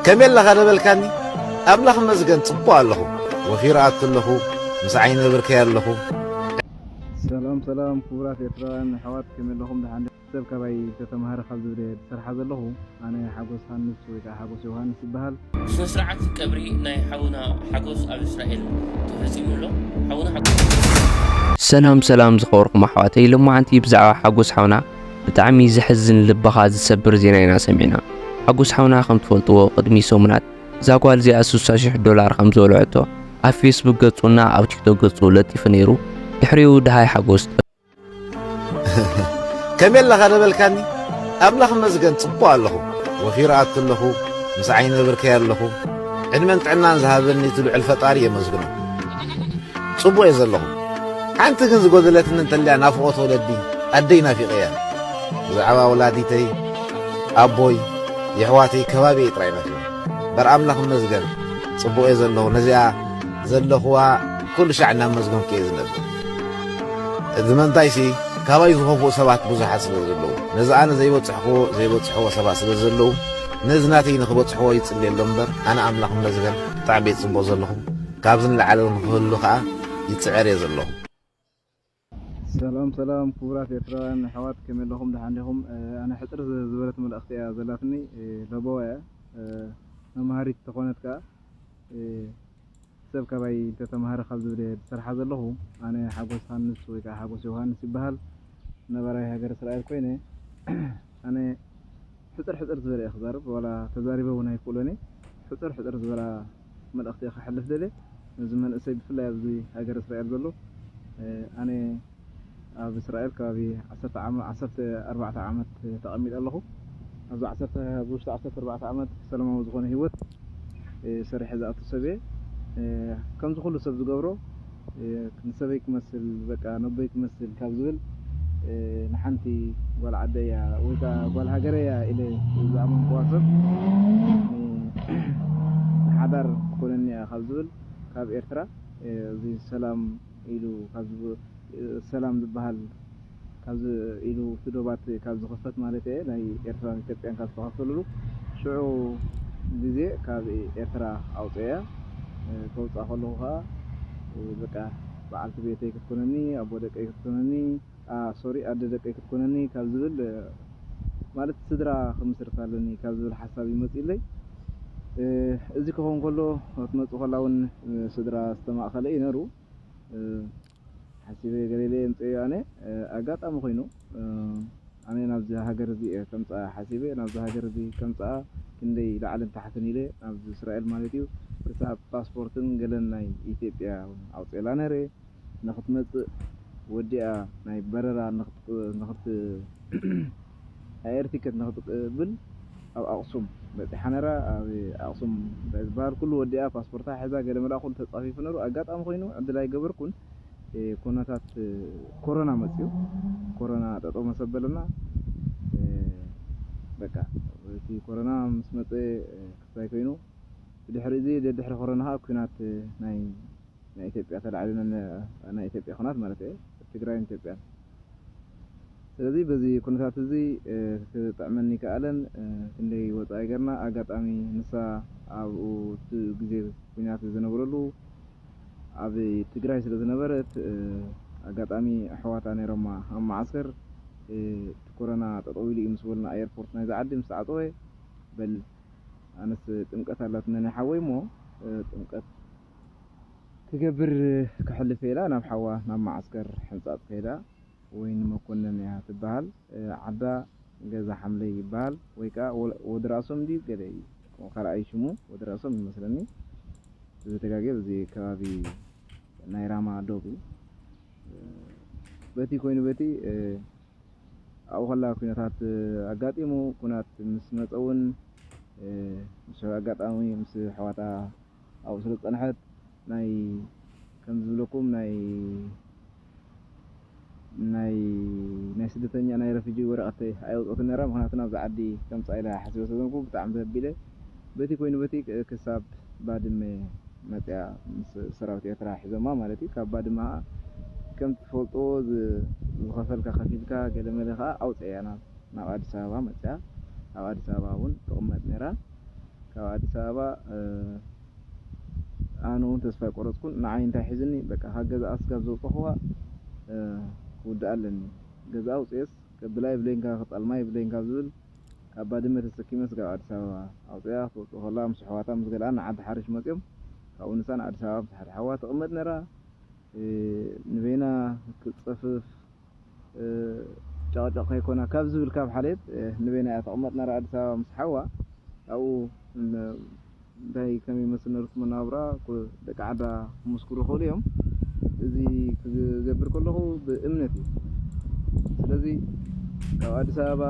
ከመይ ኣለኻ ደበልካኒ? ኣምላኽ መስገን ጽቡቕ ኣለኹ። ወፊሩ ኣቱ ኣለኹ፣ ምስ ዓይነ ብርከይ ኣለኹ። ሰላም ሰላም ክቡራት ኤርትራውያን ኣሕዋት፣ ከመይ ኣለኹም? ደሓን ዲኹም? ሰብ ካባይ ተተማሃረ ካብ ዝብል እየ ዝሰርሓ ዘለኹ። ኣነ ሓጎስ ሃንስ ወይ ከዓ ሓጎስ ዮሃንስ ይበሃል። ስነ ስርዓት ቀብሪ ናይ ሓውና ሓጎስ ኣብ እስራኤል ተፈጺሙ ኣሎ። ሓውና ሓጎስ ሰላም ሰላም ዝኸበርኩም ኣሕዋተይ፣ ሎማዓንቲ ብዛዕባ ሓጎስ ሓውና ብጣዕሚ ዘሕዝን ልብኻ ዝሰብር ዜና ኢና ሰሚዕና። ሓጎስ ሓውና ከም ትፈልጥዎ ቅድሚ ሰሙናት እዛ ጓል እዚኣ ስሳ ሽሕ ዶላር ከም ዝበልዐቶ ኣብ ፌስቡክ ገጹና ኣብ ቲክቶክ ገጹ ለጢፉ ነይሩ። ድሕሪኡ ደሃይ ሓጎስ ከመይ ኣለኻ ደበልካኒ? ኣምላኽ መስገን ጽቡቕ ኣለኹ። ወፊሩ ኣቱ ኣለኹ፣ ምስ ዓይነ ብርከይ ኣለኹ። ዕድመን ጥዕናን ዝሃበኒ እቲ ልዑል ፈጣሪ የመስግኖ። ጽቡቕ እየ ዘለኹ። ሓንቲ ግን ዝጎደለትኒ እንተልያ ናፍቖት ወለዲ ኣደይ ናፊቐያ። ብዛዕባ ወላዲተይ፣ ኣቦይ፣ የሕዋተይ፣ ከባቢየይ ጥራይ ናፊቐ። በር ኣምላኽ መስገን ጽቡቕ እየ ዘለኹ። ነዚኣ ዘለኹዋ ኩሉ ሻዕ እናመስገንኩ እየ ዝነብር። እቲ መንታይሲ ካባይ ዝኸፍኡ ሰባት ብዙሓት ስለ ዘለዉ፣ ነዚ ኣነ ዘይበጽሕክዎ ዘይበጽሕዎ ሰባት ስለ ዘለዉ፣ ነዚ ናተይ ንኽበጽሕዎ ይጽልየሎም እምበር ኣነ ኣምላኽ መስገን ብጣዕሚ እየ ጽቡቕ ዘለኹ። ካብዚ ንላዕሊ እውን ክህሉ ከኣ ይጽዕር እየ ዘለኹ። ሰላም ሰላም ክቡራት ኤርትራውያን ኣሕዋት፣ ከመይ ኣለኹም? ደሓን ዲኹም? ኣነ ሕጽር ዝበለት መልእኽቲ እያ ዘላትኒ። ለበዋ እያ፣ መምሃሪት ተኾነት ከኣ። ሰብ ካባይ እንተተማሃረ ካብ ዝብል እየ ዝሰርሓ ዘለኹ። ኣነ ሓጎስ ሃንስ ወይ ከዓ ሓጎስ ዮሃንስ ይበሃል። ነባራይ ሃገር እስራኤል ኮይነ፣ ኣነ ሕጽር ሕጽር ዝበለ እየ ክዛረብ፣ ዋላ ተዛሪበ እውን ኣይክእሎን እየ። ሕጽር ሕጽር ዝበላ መልእኽቲ እየ ከሕልፍ ደልየ። ነዚ መንእሰይ ብፍላይ ኣብዚ ሃገር እስራኤል ዘሎ፣ ኣነ ኣብ እስራኤል ከባቢ ዓሰርተ ዓመ-፣ ዓሰርተ ኣርባዕተ ዓመት ተቐሚጠ ኣለኹ። ኣብዚ ዓሰርተ፣ ኣብ ውሽጢ ዓሰርተ ኣርባዕተ ዓመት ሰላማዊ ዝኾነ ህይወት፣ እ፣ ሰሪሐ ዝኣቱ ሰብ እየ። እ፣ ከምዚ ኩሉ ሰብ ዝገብሮ፣ እ፣ ንሰበይ ክመስል፣ በቃ ነቦይ ክመስል ካብ ዝብል፣ እ፣ ንሓንቲ ጓል ዓደይ እያ ወይ ከዓ ጓል ሃገረይ እያ ኢለ ዝኣመንኩዋ ሰብ፣ እ፣ ንሓዳር ትኮነኒ እያ ካብ ዝብል፣ ካብ ኤርትራ፣ እ፣ እዚ ሰላም ኢሉ ካብ ዝብ-፣ ሰላም ዝበሃል ካብዚ ኢሉ እቲ ዶባት ካብ ዝኽፈት ማለት እየ፣ ናይ ኤርትራን ኢትዮጵያን ካብ ዝተኸፈሉሉ፣ ሽዑ ግዜ ካብ ኤርትራ ኣውፅኤያ። እ፣ ከውፅኣ ከለኹ ከዓ፣ እ፣ በቃ በዓልቲ ቤተይ ክትኮነኒ፣ ኣቦ ደቀይ ክትኮነኒ፣ ኣ፣ ሶሪ፣ ኣደ ደቀይ ክትኮነኒ ካብ ዝብል፣ እ፣ ማለት ስድራ ክምስርት ኣለኒ ካብ ዝብል ሓሳብ ይመፅእለይ። እ፣ እዚ ክኸውን ከሎ፣ ክትመፅእ ከላ እውን፣ እ፣ ስድራ ዝተማእኸለ እዩ ነሩ። እ፣ ሓሲበ ገለ ኢለ የምፅኤዮ ኣነ። እ፣ ኣጋጣሚ ኮይኑ፣ እ፣ ኣነ ናብዚ ሃገር እዚ እየ ከምፅኣ ሓሲበ። ናብዚ ሃገር እዚ ከምፅኣ ክንደይ ላዕልን ታሕትን ኢለ፣ ናብዚ እስራኤል ማለት እዩ፣ ክሳብ ፓስፖርትን ገለን ናይ ኢትዮጵያ እውን ኣውፅኤላ ነይረ። ንኽትመፅእ ወዲኣ ናይ በረራ ንኽት-፣ ንኽት-፣ ኣየር ቲኬት ንኽትቅብል ኣብ ኣቕሱም በፂሓ ነራ። ኣብ ኣቕሱም እንታይ ዝበሃል ኩሉ ወዲኣ፣ ፓስፖርታ ሒዛ፣ ገለ መላ ኩሉ ተፃፊፉ ነሩ። ኣጋጣሚ ኮይኑ ዕድል ኣይገበርኩን። እ፣ ኩነታት፣ እ፣ ኮሮና መፅዩ። ኮሮና ጠጠው መሰበለና። እ፣ በቃ እቲ ኮሮና ምስ መፀ፣ እ፣ ክስታይ ኮይኑ፣ ብድሕሪ እዚ ደድሕሪ ኮሮና ከዓ ኩናት፣ እ፣ ናይ፣ ናይ ኢትዮጵያ ተላዕሉ፣ ነ-፣ ናይ ኢትዮጵያ ኩናት ማለት እየ፣ ትግራይን ኢትዮጵያን። ስለዚ በዚ ኩነታት እዚ፣ እ፣ ክጥዕመኒ ከኣለን፣ እ፣ ክንደይ ወፃኢ ገርና። ኣጋጣሚ ንሳ ኣብኡ እቲ ግዜ ኩናት ዝነበረሉ ኣብ ትግራይ ስለ ዝነበረት፣ እ፣ ኣጋጣሚ ኣሕዋታ ነይሮማ ኣብ መዓስከር፣ እ፣ እቲ ኮሮና ጠጠው ኢሉ እዩ ምስ በሉና፣ ኤርፖርት ናይዛ ዓዲ ምስ ተዓፀወ፣ በል ኣነስ ጥምቀት ኣላትና ናይ ሓወይ እሞ፣ እ፣ ጥምቀት ክገብር ክሕልፍ ኢላ ናብ ሓዋ ናብ መዓስከር ሕንጻጽ ከይዳ፣ ወይ ንመኮነን እያ ትበሃል። እ፣ ዓዳ ገዛ ሓምለይ ይበሃል፣ ወይ ከዓ ወ-፣ ወዲ ራእሶም ድዩ ገለ እዩ፣ ካልኣይ ሽሙ ወዲ ራእሶም ይመስለኒ። ብዝተጋግየ እዚ ከባቢ ናይ ራማ ዶብ እዩ። እ፣ በቲ ኮይኑ በቲ፣ እ፣ ኣብኡ ከላ ኩነታት ኣጋጢሙ፣ ኩናት ምስ መፀ እውን፣ እ፣ ምስ ኣጋጣሚ ምስ ኣሕዋታ ኣብኡ ስለ ዝፀንሐት፣ ናይ፣ ከም ዝብለኩም፣ ናይ፣ ናይ፣ ናይ ስደተኛ፣ ናይ ረፊጂ ወረቐት ኣየውፀትን ነራ። ምኽንያቱ ናብዚ ዓዲ ከምፃ ኢላ ሓሲበ ስለ ዝነበርኩ ብጣዕሚ ተበቢለ። በቲ ኮይኑ በቲ ክ-፣ ክሳብ ባድመ መፅያ ምስ ሰራዊት ኤርትራ ሒዞማ ማለት እዩ። ካብ ባድመ ከዓ ከም ትፈልጥዎ ዝ-፣ ዝኸፈልካ ከፊልካ ገለ መለ ከዓ ኣውፅእያ ናብ፣ ናብ ኣዲስ ኣበባ መፅያ። ኣብ ኣዲስ ኣበባ እውን ትቕመጥ ነራ። ካብ ኣዲስ ኣበባ ኣነ እውን ተስፋ ኣይቆረፅኩን። ንዓይ እንታይ ሒዝኒ፣ በቃ ካብ ገዛ ኣስጋብ ዘውፀኹዋ ክውድእ ኣለኒ። ገዛ ኣውፅኤስ ከብላ ይብለይን ካብ ክጠልማ ይብለይን ካብ ዝብል፣ ካብ ባድመ ተሰኪመ ስጋብ ኣዲስ ኣበባ ኣውፅያ ክትወፅእ ከላ ምስ ኣሕዋታ ምስ ገለኣን ንዓዲ ሓርሽ መፅዮም። ካብኡ ንሳ ንኣዲስ ኣበባ ምስ ሓደ ሓዋ ትቕመጥ ነራ። ንበይና ክትፀፍፍ ጨቕጨቕ ከይኮና ካብ ዝብል ካብ ሓልየት ንበይና እያ ተቕመጥ ነራ ኣዲስ ኣበባ ምስ ሓዋ። ኣብኡ እንታይ ከም ይመስል ነርኩ መናብራ ደቂ ዓዳ ክምስክሩ ይኽእሉ እዮም። እዚ ክገብር ከለኹ ብእምነት እዩ። ስለዚ ካብ ኣዲስ ኣበባ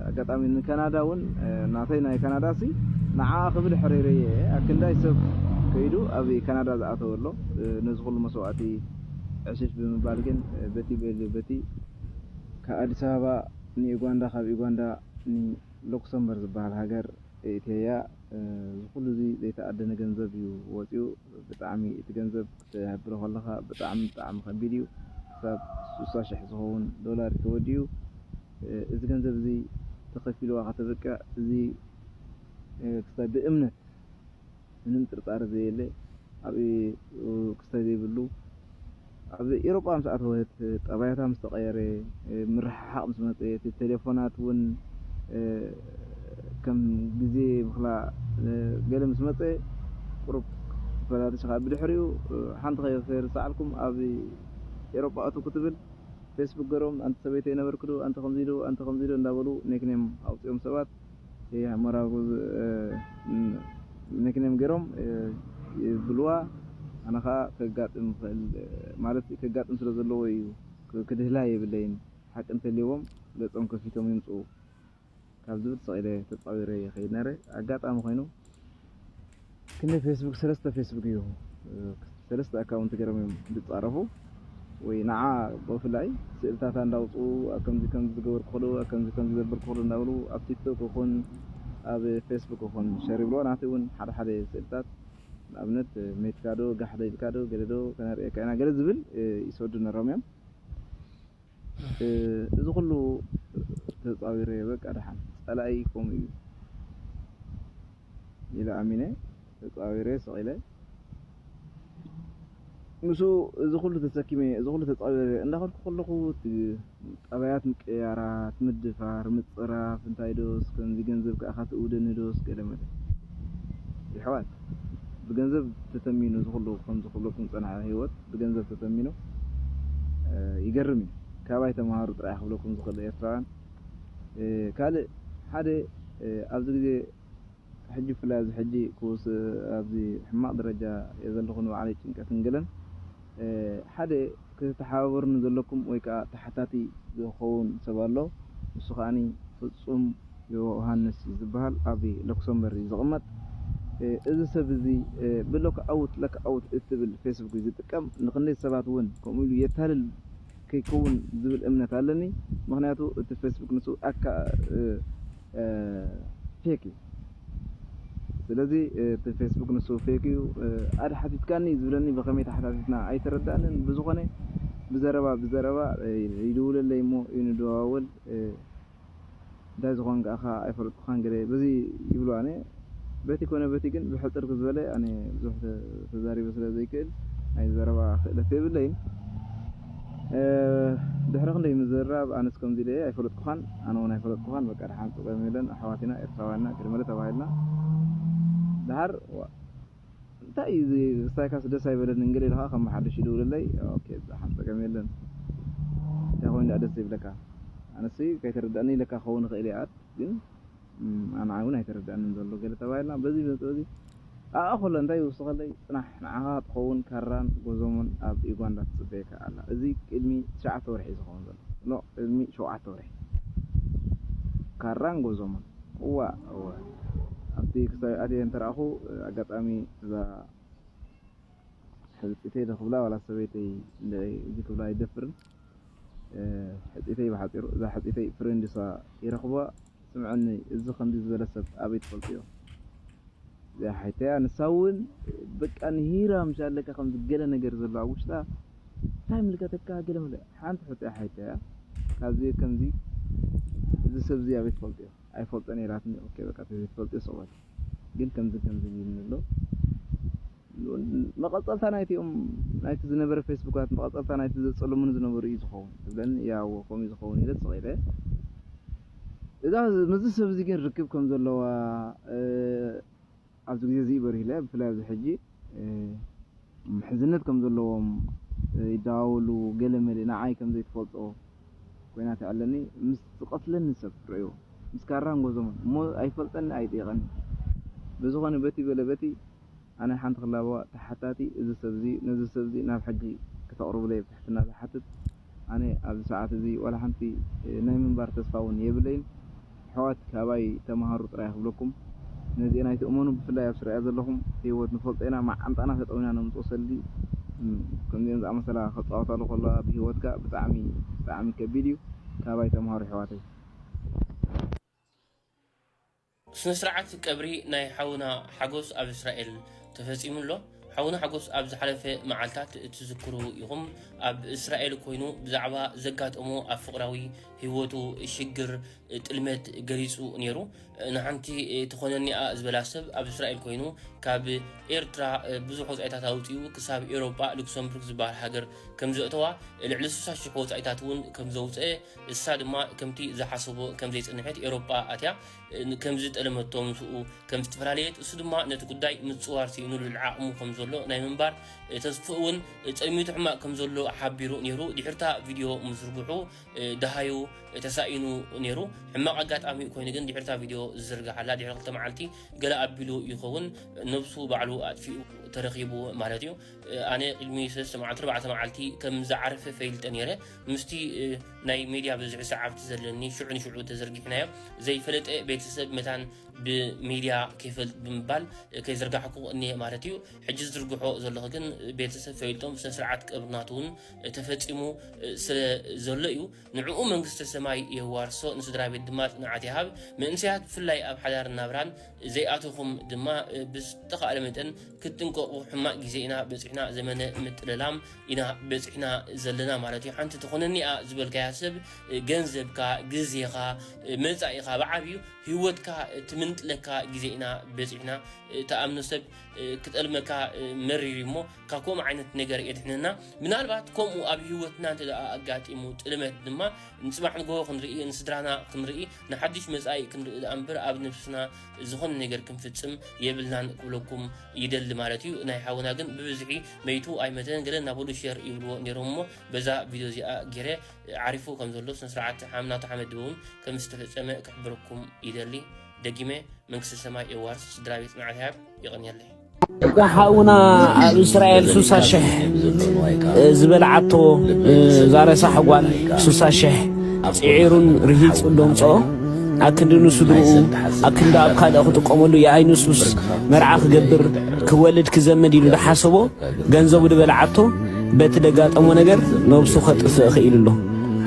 ኣጋጣሚ ንካናዳ እውን ናተይ ናይ ካናዳ ሲ ንዓ ክብል ሕሬረየ ኣክንዳይ ሰብ ከይዱ ኣብ ካናዳ ዝኣተወ ኣሎ። ነዚ ኩሉ መስዋእቲ ዕሽሽ ብምባል ግን በቲ በሊ በቲ ካብ ኣዲስ ኣበባ ንዩጋንዳ ካብ ዩጋንዳ ንሉክሰምበር ዝበሃል ሃገር እእትየያ። እዚ ኩሉ እዚ ዘይተኣደነ ገንዘብ እዩ ወፂኡ። ብጣዕሚ እቲ ገንዘብ ክትሕብሮ ከለኻ ብጣዕሚ ብጣዕሚ ከቢድ እዩ። ክሳብ ስሳ ሽሕ ዝኸውን ዶላር እዩ ተወዲኡ። እዚ ገንዘብ እዚ ተኸፊልዋ ከተብቅዕ እዚ ክሳብ ብእምነት ምንም ጥርጣረ ዘየለ ኣብ ክስታይ ዘይብሉ ኣብ ኤሮጳ ምስ ኣተወት ጠባያታ ምስ ተቐየረ ምርሕሓቕ ምስ መፀ እቲ ቴሌፎናት እውን ከም ግዜ ምክላእ ገለ ምስ መፀ ቁሩብ ፈላልሽ ከዓ ብድሕሪኡ ሓንቲ ከይርሰዓልኩም ኣብ ኤሮጳ እቱ ክትብል ፌስቡክ ገሮም ኣንቲ ሰበይተይ ነበርክዶ ኣንቲ ከምዚ ዶ ኣንቲ ከምዚ ዶ እንዳበሉ ኔክኔም ኣውፅኦም ሰባት መራጉዝ ኔክኔም ገሮም ይብልዋ። ኣነ ከዓ ከጋጥም ይኽእል ማለት ከጋጥም ስለ ዘለዎ እዩ። ክድህላ የብለይን። ሓቂ እንተልዎም ገፆም ከፊቶም ይምፅኡ ካብ ዝብል ስቕ ኢለ ተፃዊረ ይኸይድ ነረ። ኣጋጣሚ ኮይኑ ክንደይ ፌስቡክ ሰለስተ ፌስቡክ እዩ ሰለስተ ኣካውንት ገይሮም እዮም ዝፃረፉ ወይ ንዓ ብፍላይ ስእልታታ እንዳውፅኡ ኣብ ከምዚ ከምዚ ዝገበርኩ ከለዉ ኣብ ከምዚ ከምዚ ዘበርኩ ከለዉ እንዳበሉ ኣብ ቲክቶክ ይኹን ኣብ ፌስቡክ ይኹን ሸር ይብልዎ። ናተይ እውን ሓደ ሓደ ስእልታት ንኣብነት ሜትካ ዶ ጋሕዶ ኢልካ ዶ ገለ ዶ ከነርእየካ ኢና ገለ ዝብል ይሰዱ ነሮም እዮም። እዚ ኩሉ ተፃዊረ በቃ ደሓን ፀላኢ ከምኡ እዩ ኢለ ኣሚነ ተፃዊረ ስቕ ኢለ ምስ እዚ ኩሉ ተሰኪመ እዚ ኩሉ ተፃዊረ እንዳኸድኩ ከለኹ እቲ ጠባያት ምቅያራት ምድፋር ምፅራፍ እንታይ ዶስ ከምዚ ገንዘብ ከዓ ካትእውደኒ ዶስ ገለ መለ ይሕዋት ብገንዘብ ተተሚኑ እዚ ኩሉ ከምዚ ክብለኩም ዝፀንሐ ህይወት ብገንዘብ ተተሚኑ ይገርም እዩ። ካባይ ተምሃሩ ጥራይ ክብለኩም ዝኽእል ኤርትራውያን ካልእ ሓደ ኣብዚ ግዜ ሕጂ ብፍላይ ኣብዚ ሕጂ ክውስ ኣብዚ ሕማቕ ደረጃ እየ ዘለኹ ንባዕለይ ጭንቀትን ገለን ሓደ ክትተሓባበሩኒ ዘለኩም ወይ ከዓ ተሓታቲ ዝኸውን ሰብ ኣሎ። ንሱ ከዓኒ ፍጹም ዮሃንስ እዩ ዝበሃል ኣብ ሎክሰምበርግ እዩ ዝቕመጥ። እዚ ሰብ እዚ ብሎክ ኣውት ለክ ኣውት እትብል ፌስቡክ እዩ ዝጥቀም። ንክንደይ ሰባት እውን ከምኡ ኢሉ የታልል ከይከውን ዝብል እምነት ኣለኒ። ምክንያቱ እቲ ፌስቡክ ንሱ ኣካ ፌክ እዩ። ስለዚ እቲ ፌስቡክ ንሱ ፌክ እዩ። ኣደ ሓቲትካኒ ዝብለኒ ብከመይ ተሓታቲትና ኣይተረዳእንን። ብዝኾነ ብዘረባ ብዘረባ ይድውለለይ እሞ እዩ ንደዋወል። እንታይ ዝኾን ከኣኻ ኣይፈለጥኩኻን ገለ በዚ ይብሉ ኣነ በቲ ኮነ በቲ ግን ብሕፅር ዝበለ ኣነ ብዙሕ ተዛሪበ ስለ ዘይክእል ናይ ዘረባ ክእለት የብለይን። ድሕሪ ክንደይ ምዝራብ ኣነስ ከምዚ ኢለ ኣይፈለጥኩኻን ኣነ እውን ኣይፈለጥኩኻን በቃ ደሓን ፀገም የለን ኣሕዋት ኢና ኤርትራውያን ኢና ቅድመ ተባሂልና ድሓር እንታይ እዩ እዚ ክስታይካስ ደስ ኣይበለንን ገለ ኢልካ ከም ሓድሽ ይድውልለይ ኦኬ ደሓን ፀገም የለን እንታይ ኮይኑ ደኣ ደስ ዘይብለካ ኣነስ ከይተረዳእኒ ኢለካ ክኸውን ይኽእል እየ ኣት ግን ንዓይ እውን ኣይተረዳእንን ዘሎ ገለ ተባሂልና በዚ በዚ ኣኣ ከሎ እንታይ ይውስኸለይ ፅናሕ ንዓኻ ትኸውን ካራን ጎዞሞን ኣብ ዩጋንዳ ትፅበየካ ኣላ እዚ ቅድሚ ትሽዓተ ወርሒ እዩ ዝኸውን ዘሎ ኖ ቅድሚ ሸውዓተ ወርሒ ካራን ጎዞሞን እዋ እወ ኣብቲ ክሳብ ኣትየ እንተረኣኹ ኣጋጣሚ እዛ ሕፅተይ ዶ ክብላ ዋላ ሰበይተይ እዚ ክብላ ኣይደፍርን ሕፂተይ ብሓፂሩ እዛ ሕፂተይ ፍሬንድሳ ይረኽቧ ስምዐኒ እዚ ከምዚ ዝበለ ሰብ ኣበይ ትፈልጥዮ እዚኣ ሓይተያ ንሳ እውን በቃ ንሂራ ምሽ ኣለካ ከም ዝገለ ነገር ዘሎ ኣብ ውሽጣ እንታይ ምልከተካ ገለ መለ ሓንቲ ሕፅያ ሓይተያ ካብዚ ከምዚ እዚ ሰብ እዚ ኣበይ ትፈልጥዮ ኣይፈልጦን ኢላትኒ ኦኬ በቃ ተዘይትፈልጥዮ ሰብኣት ግን ከምዚ ከምዚ ይብል ኣሎ። መቐጸልታ ናይቲኦም ናይቲ ዝነበረ ፌስቡካት፣ መቐጸልታ ናይቲ ዘጸልሙን ዝነበሩ እዩ ዝኸውን ትብለኒ። ያው ከምኡ ዝኸውን ኢለ ስቕ ኢለ። እዛ፣ ምስዚ ሰብ እዚ ግን ርክብ ከም ዘለዋ፣ እ፣ ኣብዚ ግዜ እዚ በሪህለ፣ ብፍላይ ኣብዚ ሕጂ፣ እ፣ ምሕዝነት ከም ዘለዎም፣ እ፣ ይደዋወሉ፣ ገለ መለ ንዓይ ከም ዘይትፈልጦ ኮይና ትዕለኒ። ምስ ዝቐትለኒ ሰብ ርእዮ፣ ምስ ካራን ጎዞምን፣ እሞ ኣይፈልጠኒ፣ ኣይጠይቐኒ። ብዝኾነ በቲ በለ በቲ ኣነ ሓንቲ ክላበዋ ተሓታቲ፣ እዚ ሰብ እዚ፣ ነዚ ሰብ እዚ ናብ ሕጊ ክተቕርብለይ ብትሕትና ዝሓትት። ኣነ ኣብዚ ሰዓት እዚ ዋላ ሓንቲ፣ እ፣ ናይ ምንባር ተስፋ እውን የብለይን። ኣሕዋት ካባይ ተምሃሩ ጥራይ ክብለኩም። ነዚኤን ኣይትእመኑ፣ ብፍላይ ኣብ ስራያ ዘለኹም ህይወት ንፈልጦ ኢና፣ መዓንጣና ተጠዊና ነምፅኦ ሰልዲ። እም፣ ከምዚኤን ዝኣመሰላ ከፃወታሉ ከለዋ ብህይወትካ ብጣዕሚ፣ ብጣዕሚ ከቢድ እዩ። ካባይ ተምሃሩ ኣሕዋተይ። ስነ ስርዓት ቀብሪ ናይ ሓውና ሓጎስ ኣብ እስራኤል ተፈጺሙ ኣሎ። ሓውና ሓጎስ ኣብ ዝሓለፈ መዓልታት ትዝክሩ ኢኹም። ኣብ እስራኤል ኮይኑ ብዛዕባ ዘጋጠሞ ኣብ ፍቕራዊ ህይወቱ ሽግር፣ ጥልመት ገሊጹ ነይሩ። ንሓንቲ ትኾነኒኣ ዝበላ ሰብ ኣብ እስራኤል ኮይኑ ካብ ኤርትራ ብዙሕ ወጻኢታት ኣውጺኡ ክሳብ ኤውሮጳ ሉክሰምቡርግ ዝበሃል ሃገር ከም ዘእተዋ፣ ልዕሊ ስሳ ሽሕ ወጻኢታት እውን ከም ዘውጽአ፣ እሳ ድማ ከምቲ ዝሓሰቦ ከም ዘይጸንሐት ኤውሮጳ ኣትያ ከም ዝጠለመቶ ምስኡ ከም ዝተፈላለየት፣ እሱ ድማ ነቲ ጉዳይ ምጽዋር ስኢኑ ልዑል ዓቕሙ ከም ዘሎ ናይ ምንባር ተስፍኡ እውን ጸልሚቱ ሕማቕ ከም ዘሎ ሓቢሩ ነይሩ። ድሕርታ ቪድዮ ምዝርግሑ ደሃዩ ተሳኢኑ ነይሩ። ሕማቕ ኣጋጣሚ ኮይኑ ግን ድሕርታ ቪድዮ ዝዝርግሓላ ድሕሪ ክልተ መዓልቲ ገለ ኣቢሉ ይኸውን ነብሱ ባዕሉ ኣጥፊኡ ተረኺቡ ማለት እዩ። ኣነ ቅድሚ ሰለስተ መዓልቲ፣ ኣርባዕተ መዓልቲ ከም ዝዓረፈ ፈሊጠ ነይረ። ምስቲ ናይ ሜድያ ብዝሒ ሰዓብቲ ዘለኒ ሽዑ ንሽዑ ተዘርጊሕናዮ። ዘይፈለጠ ቤተሰብ መታን ብሜድያ ከይፈልጥ ብምባል ከይዘርጋሕኩ እኒሀ ማለት እዩ። ሕጂ ዝዝርግሖ ዘለኹ ግን ቤተሰብ ፈሊጦም ስነ ስርዓት ቀብሪ ናቱ እውን ተፈጺሙ ስለ ዘሎ እዩ። ንዕኡ መንግስተ ሰማይ የዋርሶ፣ ንስድራ ቤት ድማ ጽንዓት ይሃብ። መንእሰያት ብፍላይ ኣብ ሓዳርን ናብራን ዘይኣተኹም ድማ ብዝተኻእለ መጠን ክትጥንቀቑ። ሕማቕ ግዜ ኢና በጺሕና፣ ዘመነ ምጥልላም ኢና በጺሕና ዘለና ማለት እዩ። ሓንቲ ትኾነኒ እያ ዝበልካያ ሰብ ገንዘብካ፣ ግዜኻ፣ መጻኢኻ ብዓብዩ ህይወትካ ትምንጥለካ ግዜ ኢና በጺሕና። ትኣምኖ ሰብ ክጠልመካ መሪር እዩ እሞ ካብ ከምኡ ዓይነት ነገር የድሕነና። ምናልባት ከምኡ ኣብ ህይወትና እንተ ደኣ ኣጋጢሙ ጥልመት ድማ ንጽባሕ ንግሆ ክንርኢ፣ ንስድራና ክንርኢ፣ ንሓድሽ መጻኢ ክንርኢ ደኣ እምበር ኣብ ነብስና ዝኾነ ነገር ክንፍጽም የብልናን ክብለኩም ይደሊ ማለት እዩ። ናይ ሓውና ግን ብብዝሒ መይቱ ኣይመተን ገለ እናበሉ ሸር ይብልዎ ነይሮም እሞ በዛ ቪድዮ እዚኣ ገይረ ዓሪፉ ከም ዘሎ ስነ ስርዓት ሓምናቱ ሓመድ እውን ከም ዝተፈጸመ ክሕብረኩም ይደሊ። ደጊመ መንግስተ ሰማይ የዋርስ ስድራ ቤት ጽንዓት ይሃብ። የቐንየለይ። እዛ ሓውና ኣብ እስራኤል ሱሳ ሽሕ ዝበልዓቶ እዛ ረሳሕ ጓል ሱሳ ሽሕ ጽዒሩን ርሂጹ ደምጽኦ ኣክንዲ ንስድርኡ ኣክንዲ ኣብ ካልእ ክጥቀመሉ የኣይ ንሱስ መርዓ ክገብር ክወልድ ክዘመድ ኢሉ ዝሓሰቦ ገንዘቡ ዝበልዓቶ በቲ ደጋጠሞ ነገር ነብሱ ከጥፍእ ክኢሉ ኣሎ።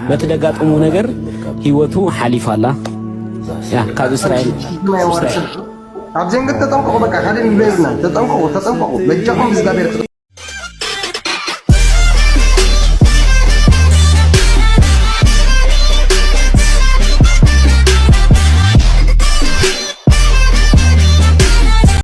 በቲ ደጋጠሞ ነገር ህይወቱ ሓሊፋ ኣላ። ያ ካብ እስራኤል ኣብዚ ግን ተጠንቀቑ፣ በቃ ካልእ ንብሎ የብልና። ተጠንቀቑ፣ ተጠንቀቑ፣ በጃኹም ብእግዚኣብሔር ተጠንቀቑ።